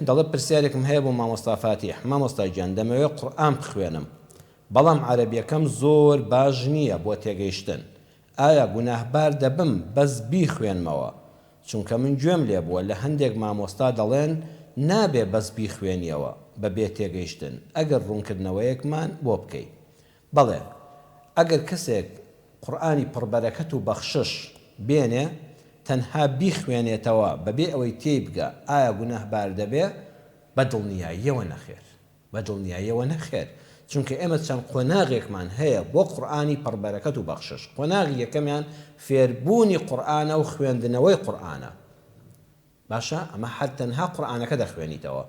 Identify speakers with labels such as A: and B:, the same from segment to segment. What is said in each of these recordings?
A: دەڵێ پرسیارێکم هەیە بۆ مامۆستا فاتیح، مامۆستا گیان دەمەوێ قورئان بخوێنم بەڵام عەرەبیەکەم زۆر باش نییە بۆ تێگەیشتن ئایا گوناهبار دەبم بەس بیخوێنمەوە چونکە من گوێم لێبووە لە هەندێک مامۆستا دەڵێن نابێ بەس بیخوێنیەوە بە بێ تێگەیشتن ئەگەر ڕوونکردنەوەیەکمان بۆ بکەی بەڵێ ئەگەر کەسێک قورئانی پڕ بەرەکەت و بەخشش بێنێ تەنها بیخوێنێتەوە بەبێ ئەوەی تێی بگا ئایا گوناهبار دەبێ؟ بە دڵنیاییەوە نەخێر بە دڵنیاییەوە نەخێر چونکە ئێمە چەند قۆناغێکمان هەیە بۆ قورئانی پڕ بەرەکەت و بەخشش قۆناغی یەکەمیان فێربوونی قورئانە و خوێندنەوەی قورئانە باشە ئەمە هەر تەنها قورئانەکە دەخوێنیتەوە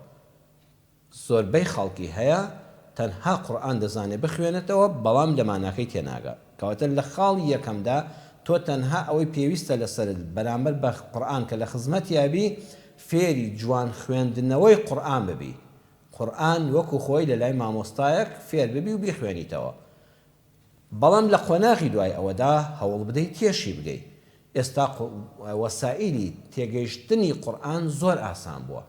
A: زۆربەی خەڵکی هەیە تەنها قورئان دەزانێ بخوێنێتەوە بەڵام لە ماناکەی تێناگا کەواتە لە خاڵی یەکەمدا تۆ تەنها ئەوەی پێویستە لەسەرت بەرامبەر بە قورئان کە لە خزمەتیا بی فێری جوان خوێندنەوەی قورئان ببی قورئان وەکو خۆی لەلای مامۆستایەک فێر ببی و بیخوێنیتەوە بەڵام لە قۆناغی دوای ئەوەدا هەوڵبدەی تێشی بگەی. ئێستا وەسائیلی تێگەیشتنی قورئان زۆر ئاسان بووە.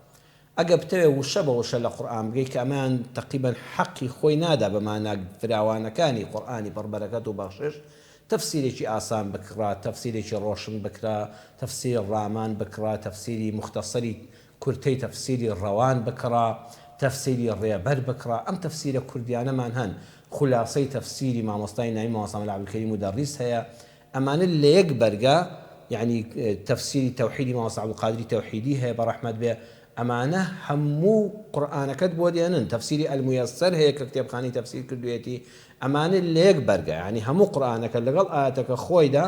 A: ئەگەر بتەوێ وشە بە وشە لە قورئان بگەی کە ئەمەیان تەقریبەن حەقی خۆی نادا بە مانا فراوانەکانی قورئانی پڕ بەرەکەت و بەخشش، تەفسیرێکی ئاسان بکڕە، تەفسیرێکی ڕۆشن بکرە، تەفسیری ڕامان بکڕە، تەفسیری موختەسەری کورتەی تەفسیری ڕەوان بکڕە، تەفسیری ڕێبەر بکڕە، ئەم تەفسیرە کوردیانەمان هەن، خولاسەی تەفسیری مامۆستای نامی مامۆستا مەلا عەبدولکەریم مودەڕیس هەیە، ئەمانە لە یەک بەرگا، یەعنی تەفسیری تەوحیدی مامۆستا عەبدولقادری تەوحیدی هەیە بە ڕەحمەت بێ، ئەمانە هەموو قورئانەکەت بۆ دێنن، تەفسیری ئەلمویەسەر هەیە کە کتێبخانەی تەفسیر کردوویەتی، ئەمانە لە یەک بەرگا، یەعنی هەموو قورئانەکە لەگەڵ ئایەتەکە خۆیدا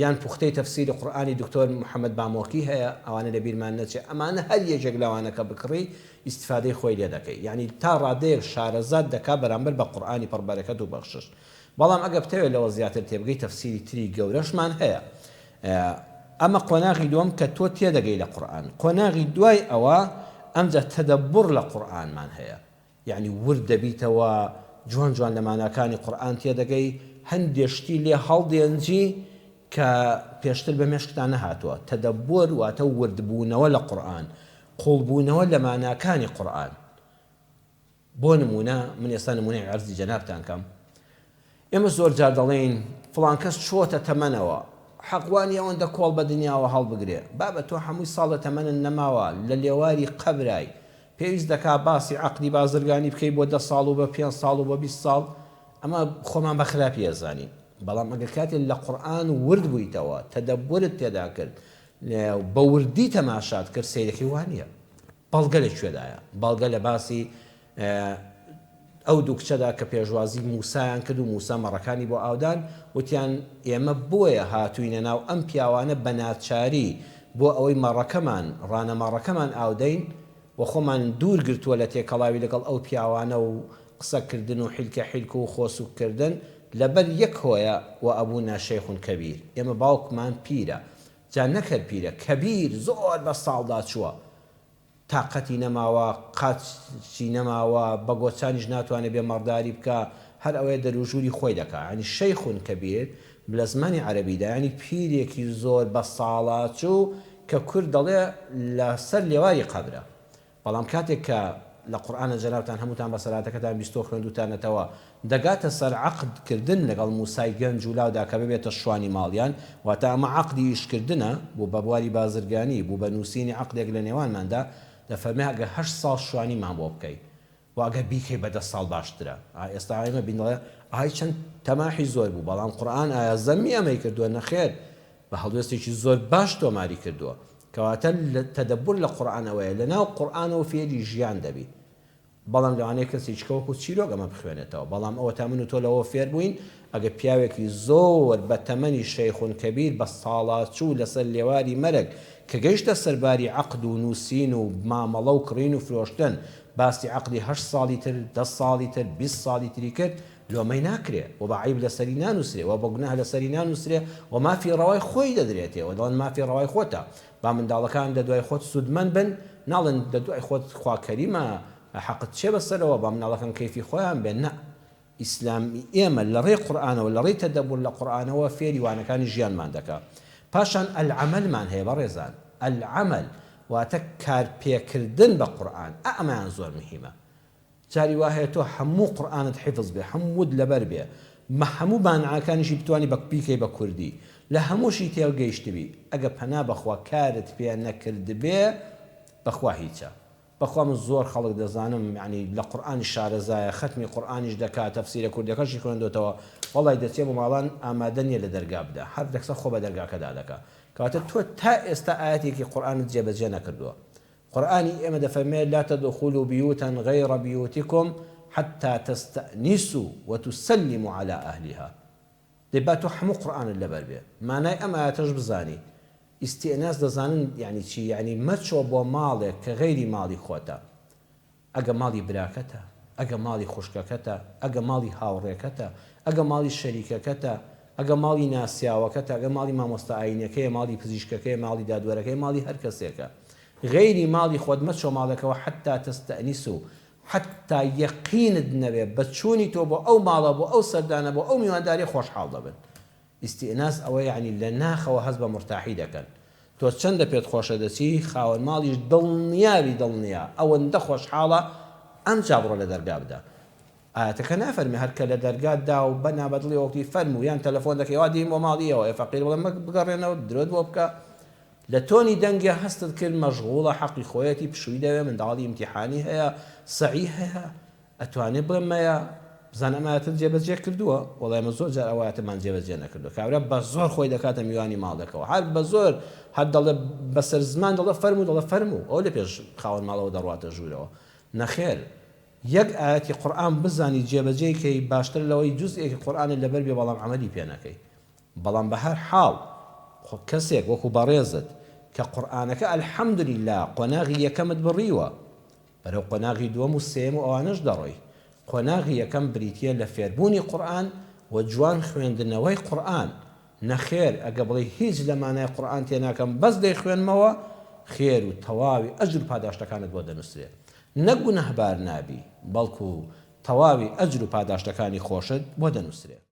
A: یان پوختەی تەفسیری قورئانی دکتۆر محمد بامۆکی هەیە ئەوانە لە بیرمان نەچێ ئەمانە هەر یەکێک لەوانە کە بکڕی ئیستفادەی خۆی لێ دەکەی یانی تا ڕادەیەک شارەزات دەکا بەرامبەر بە قورئانی پڕ بەرەکەت و بەخشش بەڵام ئەگە بتەوێ لەوە زیاتر تێبگەی تەفسیری تری گەورەشمان هەیە ئەمە قۆناغی دووەم کە تۆ تێدەگەی لە قورئان قۆناغی دوای ئەوە ئەمجا تەدەبور لە قورئانمان هەیە یەعنی ورد دەبیتەوە جوان جوان لە ماناکانی قورئان تێدەگەی هەندێ شتی لێ هەڵدێنجی کە پێشتر بە مێشکتا نەهاتووە تەدەبور واتە وردبوونەوە لە قورئان قوڵبوونەوە لە ماناکانی قورئان بۆ نموونە من ئێستا نموونەی عەرزی جەنابتان کەم ئێمە زۆر جار دەڵێین فڵان کەس چۆتە تەمەنەوە، حەق وا نیە ئەوەندە کۆڵ بە دنیاوە هەڵبگرێ، بابە تۆ هەمووی ساڵ لە تەمەنت نەماوە، لە لێواری قەبرای، پێویست دەکا باسی عەقدی بازرگانی بکەی بۆ دە ساڵ و بە پێنج ساڵ و بە 20 ساڵ، ئەمە خۆمان بە خراپی ئەزانین، بەڵام ئەگەر کاتێ لە قورئان ورد بوویتەوە، تەدەبورت تێدا کرد، بە وردی تەماشات کرد، سەیرەکەی وا نیە. بەڵگە لە کوێدایە؟ بەڵگە لە باسی ئەو دوو کچەدا کە پێشوازی موسایان کرد و موسا مەڕەکانی بۆ ئاودان، وتیان ئێمە بۆیە هاتووینە ناو ئەم پیاوانە بە ناچاری بۆ ئەوەی مەڕەکەمان، ڕانە مەڕەکەمان ئاودەین و خۆمان دوور گرتووە لە تێکەڵاوی لەگەڵ ئەو پیاوانە و قسەکردن و حیلکە حیلک و خۆ سووک کردن لەبەر یەک هۆیە وابونا شیخ کبیر ئێمە باوکمان پیرە جا نەک هەر پیرە، کەبیر، زۆر بە ساڵدا چووە. تاقەتی نەماوە، قاچی نەماوە، بە گۆچانیش ناتوانێ بێ مەڕداری بکا، هەر ئەوەیە دەروژووری خۆی دەکا. یانی شەیخون کەبیر لە زمانی عەرەبیدا یانی پیرێکی زۆر بە ساڵاچوو کە کورد دەڵێ لە سەر لێواری قەبرە. بەڵام کاتێک کە لە قورئانە جەنابتان هەمووتان بەسەرهاتەکەتان بیستووە خوێندووتانەتەوە دەگاتە سەر عەقد کردن لەگەڵ موسای گەنج و لاودا کە ببێتە شوانی ماڵیان واتە ئەمە عەقدی ئیش کردنە بوو بە بواری بازرگانی بوو بە نووسینی عەقدێک لە نێوانماندا دەفەرمێ ئەگەر هەشت ساڵ شوانیمان بۆ بکەی و ئەگەر بیکەی بە دە ساڵ باشترە ئا ئێستا ئێمە بین دەڵێ ئای چەند تەماحی زۆر بوو بەڵام قورئان ئایا زەمی ئەمەی کردووە نەخێر بە هەڵوێستێکی زۆر باش تۆماری کردووە کەواتە تەدەبور لە قورئان ئەوەیە لەناو قورئانەوە فێری ژیان دەبی بەڵام لەوانەیە کەسێکی کە وەکو چیرۆک ئەمە بخوێنێتەوە بەڵام ئەوەتا من و تۆ لەوە فێر بووین ئەگەر پیاوێکی زۆر بە تەمەنی شەیخون کەبیر بە ساڵاچوو لەسەر لێواری مەرگ کە گەیشتە سەرباری عەقد و نووسین و مامەڵە و کڕین و فرۆشتن باسی عەقدی هەشت ساڵی تر دە ساڵی تر 20 ساڵی تری کرد لۆمەی ناکرێ و بە عەیب لەسەری نانووسرێ و بە گوناه لەسەری نانووسرێ و مافی ڕەوای خۆی دەدرێتێ و دەڵێن مافی ڕەوای خۆتە با منداڵەکان لە دوای خۆت سوودمەند بن ناڵێن لە دوای خۆت خوا کەریمە حەقت چێ بەسەرەوە با منداڵەکان کەیفی خۆیان بێن نا ئیسلامی ئێمە لە ڕێی قورئانەوە لە ڕێی تەدەبور لە قورئانەوە فێری وانەکانی ژیانمان دەکا پاشان العمل مان هەیە بەڕێزان العمل. واتە کارپێکردن بە قورئان ئا ئەمەیان زۆر مهیمە جاری وا هەیە تۆ هەموو قورئانت حیفز بێ هەمووت لەبەر بێ مە هەموو مانعاکانیشی بتوانی بە بیکەی بە کوردی لە هەمووشی تێگەیشتبی ئەگە پەنا بەخوا کارت پێ نەکردبێ بەخوا هیچە بەخوا من زۆر خەڵک دەزانم یانی لە قورئانیش شارەزایە خەتمی قورئانیش دەکا تەفسیرە کوردیەکەشی خوێندۆتەوە وەڵای دەچێ بۆ ماڵان ئامادە نیە لە دەرگا بدا هەر دەکسە خۆ بە دەرگاکەدا دەکا کەواتە تۆ تا ئێستا ئایەتێکی قورئانت جێبەجێ نەکردووە قورئانی ئێمە دەفەرمێ لا تدخلوا بیوتا غیر بیوتکم حتی تستأنسوا وتسلموا علی اهلها دەی با تۆ هەموو قورئانت لەبەر بێ مانای ئەم ئایەتەش بزانی ئیستئناس دەزانن یانی چی یانی مەچۆ بۆ ماڵێک کە غەیری ماڵی خۆتە ئەگە ماڵی براکەتە ئەگە ماڵی خوشکەکەتە ئەگە ماڵی هاوڕێکەتە ئەگە ماڵی شەریکەکەتە ئەگە ماڵی ناسیاوەکەتە ئەگە ماڵی مامۆستا ئاینەکەیە ماڵی پزیشکەکەیە ماڵی دادوەرەکەیە ماڵی هەر کەسێکە غەیری ماڵی خۆت مەچۆ ماڵێکەوە حەتا تەستەئنیسو حەتا یەقینت نەبێ بە چوونی تۆ بۆ ئەو ماڵە بۆ ئەو سەردانە بۆ ئەو میوانداریە خۆشحاڵ دەبن ئیستئناس ئەوە یەعنی لە ناخەوە هەست بە مورتاحی دەکەن تۆ چەندە پێت خۆشە دەچی خاوەن ماڵیش دڵنیابی دڵنیا ئەوەندە خۆشحاڵە ئەمجا بڕۆ لە دەرگا بدە ئایەتەکە نافەرمێ هەر کە لە دەرگات دا و بە نابەدڵی وەکتی فەرموو یان تەلەفۆن دەکەی وا دێین بۆ ماڵی ئێوە ئێ فەقیر بڵێ مەک بگەڕێنەوە درۆت بۆ بکە لە تۆنی دەنگیا هەستت کرد مەشغوڵە حەقی خۆیەتی پشووی دەوێ منداڵی ئیمتیحانی هەیە سەعی هەیە ئەتوانێ بڵێ مەیە بزانە ئەم ئایەتەت جێبەجێ کردووە؟ وەڵا ئێمە زۆر جار ئەو ئایەتەمان جێبەجێ نەکردووە کابرا بە زۆر خۆی دەکاتە میوانی ماڵێکەوە هەر بە زۆر هەر دەڵێ بەسەر زمان دەڵێ فەرموو دەڵێ فەرموو ئەو لە پێش خاوەن ماڵەوە دەڕواتە ژوورەوە نەخێر یەک ئایەتی قورئان بزانی جێبەجێی کەی باشترە لەوەی جوزئێکی قورئانت لەبەر بێ بەڵام عەمەلی پێ نەکەی بەڵام بەهەر حاڵ خۆ کەسێک وەکو بەڕێزت کە قورئانەکە الحمدللە قۆناغی یەکەمت بڕیوە بەرەو قۆناغی دووەم و سێیەم و ئەوانەش دەڕۆی قۆناغی یەکەم بریتیە لە فێربوونی قورئان و جوان خوێندنەوەی قورئان نەخێر ئەگە بڵێی هیچ لە مانای قورئان تێناکەم بەس دەیخوێنمەوە خێر و تەواوی ئەجر و پاداشتەکانت بۆ دەنوسرێ نەک گوناهبار نابی بەڵکو تەواوی ئەجر و پاداشتەکانی خۆشت بۆ دەنوسرێ.